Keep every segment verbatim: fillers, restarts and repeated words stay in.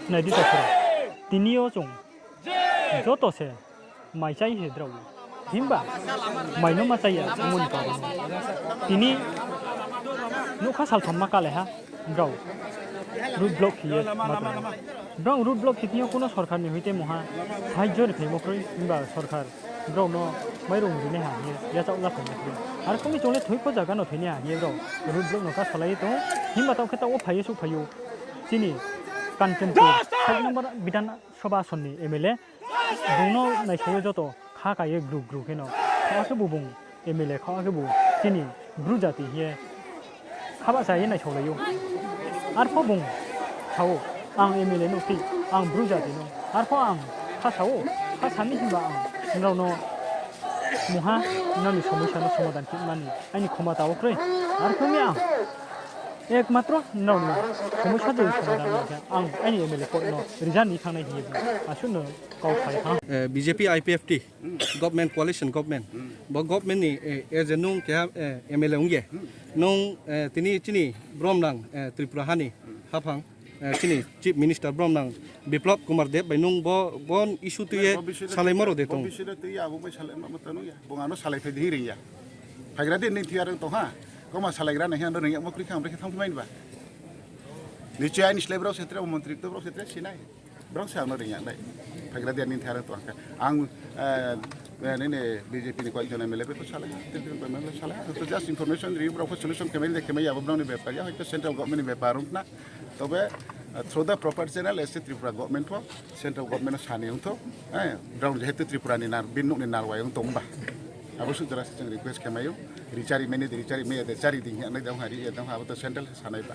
Nai di takhu rao, tini yo chung joto se mai chai se drao. Himba mai no ma chai ya, amo ni karon. Tini nougkha saltham ma kale ha, brao road block khe ye ma tong ou. Brao road block khe thing yo kuno sorkar ni hoite mungha sahajjo ri phaimo kroi, himba sorkar brao no mairung rinaiha hing ye yachaoh la phaimo kroi. Ar khe mi chung le thoi pho zaga no thoinaiha hing ye brao road block no kha salai ye tong ou. Himba taoh khe taoh wo phai ye souhphai ou chini Kanchanpur sat number Bidhan Sabha ason ni M L A, bung no naisao ye joto kha ka ye gru gru khe no. Kha khe bo bung M L A kha khe bo chini Bru jati hing ye kha bahcha ye naisaolai ou. Arpho bung sa ou, ang M L A no phi, ang Bru jati no. Arpho ang kha sa ou, kha sa mi himba ang nrao no mungha nrao ni somosa no somadan khe mani aini khomota wo kroi. Arpho mi ang ekmatro nrao ni somosa je somadan khe ang aini M L A port no resign ni thanng nai hing ye asuh no kau phai ha. Eh, B J P I P F T government, coalition government. Bo government ni, eh, as a nung keha, eh, M L A ong ye. Nung, eh, tini chini bromnang, eh, Tripura ha ni haphang, eh, chini Chief Minister bromnang Biplab Kumar Deb bai nung bo, bo issue tui ye salaimo rao de tong? Bo issue tui ye abo bai salaimo tong ya. Bung ano salai phai di hing ring ya. Phaigra di nini thing yo rung tong ha. Koma salaigra nai hing ano ring ya mo kroi khe ang bre khe thanng phi mai ba. Nichoi aini slái brao se tre, o montri to brao se tre sinai. Brao se ang no ring ya nai. Phaigra di nini thing yo rung tong ha khe. Ang, eh, eh, nini B J P ni koyek jon M L A bai pho salai ha, T D P ni koyek M L A salai ha. Ang to just information ri, brao pho solution khe mai de khe mai ya, abo brao ni bepar ya, hoito central government ni bepar ong khna. Tobe, eh, through the proper channel, as a Tripura government pho, central government no sani ong thou. Eh, brao jehetu Tripura ni nar, bini nouh ni narwai ong tong ba. Abo suh jora se chung request khe mai ou. Ri chari mai nai de, ri chari mai ya de, chari di hing ya nai de, ong ha ri ya de, ong ha abo to central se sanai ba.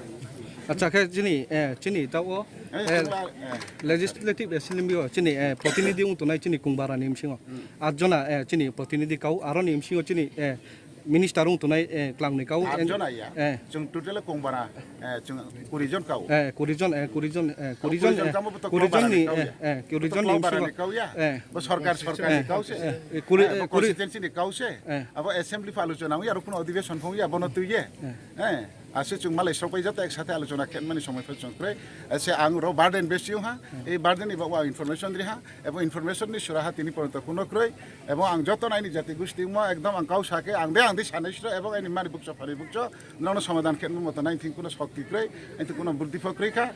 Acha khe chini, eh, chini taoh wo, eh, eh, legislative assembly wo chini, eh, protinidhi ong tongnai chini Kungbara ni bsing yo. At jona, eh, chini protinidhi kau, aro ni bsing yo chini, eh, minister ong tongnai, eh, klang ni kau, at jona ya. Eh. Chung total Kungbara, eh, chung kuri jon kau. Eh, kuri jon, eh, kuri jon, eh, kuri jon, kuri jon eh, kamo bo to kuri jon Kungbara ni ni, kau eh, ya. Eh, kuri jon ni bsing yo. Bo to Kungbara ni kau ya. Eh. Bo sorkar, sorkar ni kau se. Eh, kuri, eh, bo kuri constituency ni kau se. Eh. Abo assembly pho alochona ong ya, aro kuno adhibeshon pho ong ya, bono tui ye. Eh. Eh. Ase chung malai srokpai joto ek sathe alochona khe mani somoi pho chung kroi. Ase ang ro burden besi ong ha. Ei burden ni baoh wo ang information ri ha. Ebong information ni sura ha tini porjonto kuno kroi. Ebong ang joto no aini jati gusti ongmo ekdom ang kau sa khe ang de ang di sanai sro ebong aini mani bukcho phani bukcho. Nrao no somadan khe moto nai thing kuno sokti kroi. Aini kuno burdi pho kroi kha.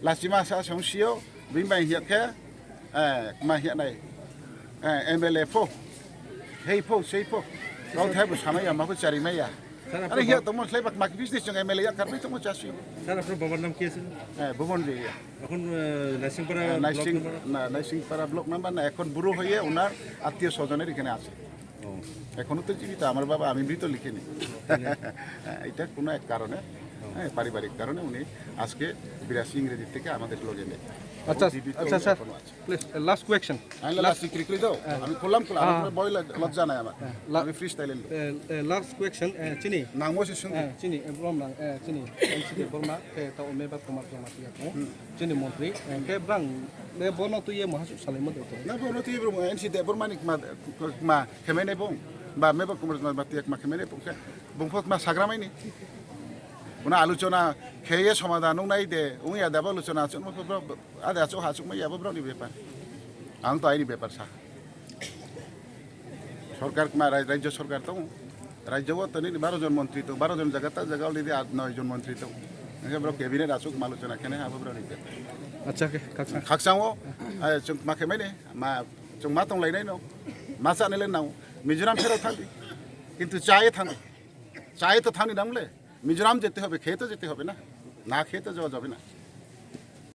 Lachima sa song sio. Bini bai hing ya khe, eh, ma hing ya nai. Eh, M L A pho. Hei pho, sei pho. Kau thai bo samai ya, ma pho chari mai ya. Sir, আপনার, আরে, হিয়া বাবা, তো মন খাইবা, মাকি বিশ দিন সঙ্গে এমএলএ ইয়া কার্বি তো মন চাষি। স্যার, আপনার বাবার নাম কি আছে? হ্যাঁ, ভুবন রে ইয়া। এখন, আহ, নাইসিংপাড়া হ্যাঁ, ব্লক নাইসিং-, নাম্বার? না, নাইসিংপাড়া ব্লক নাম্বার না, এখন বুড়ো হয়ে ওনার আত্মীয় স্বজনের এখানে আছে। ও। এখনো তো জীবিত, আমার বাবা, আমি মৃত লিখিনি। তাহলে? হ্যাঁ, এটা কোনো এক কারণে, ও। হ্যাঁ, পারিবারিক কারণে উনি আজকে বিরাশি ইংরেজির থেকে আমাদের লগে নেই। আচ্ছা, জীবিত আচ্ছা, উনি স্যার। এখনো আছে। Please, uh, last question. আমি last, last ক্রিকলি দাও। হ্যাঁ। আমি করলাম, করলাম। হ্যাঁ। আমার ভয় লাগ-, লজ্জা নাই আমার। হ্যাঁ, লা-, আমি ফ্রিস্টাইল এলো। এ, এ, last question, এ, chini. Nangmo se sung. এ, chini, এ, Borma nang, এ, chini, এন সি ডেববর্মা, এ, tao meba Kumar Jamatia, হুম। Chini মন্ত্রী, এ, khe brang, A, bono tui ye maha suh salaimo de to. Na bono tui ye bro, N C Debbarma ni kma, kma khemai nai bung. Ba meba Kumar Jamatia kma khemai nai bung khe. Bung pho kma sagra mai ni. Bono alochona khe ye somadan nung nai de, ong ya de abo alochona chung mo pho bro, Ade achouh ha achouh mai ya, abo brao ni bepar. Ang to aini bepar sa. Sorkar kma rai-, rajyo sorkar tong. Rajyo wo to nini baro jon montri tong, baro jon jaga ta jaga already at noi jon montri tong. Hingkhe brao cabinet achouh kma alochona khe nai ha, abo brao ni bepar. Acha khe, khakchang. Khakchang wo, eh, chung kma khe mai ni, ma, chung ma tong lai nai no. Ma cha nai le nang. Mizoram pherao thang di. Kintu cha ye thang di. Cha ye to thang ni nang le. Mizoram যেতে হবে, খেয়ে তো যেতে হবে না, না খেয়ে তো যাওয়া যাবে না।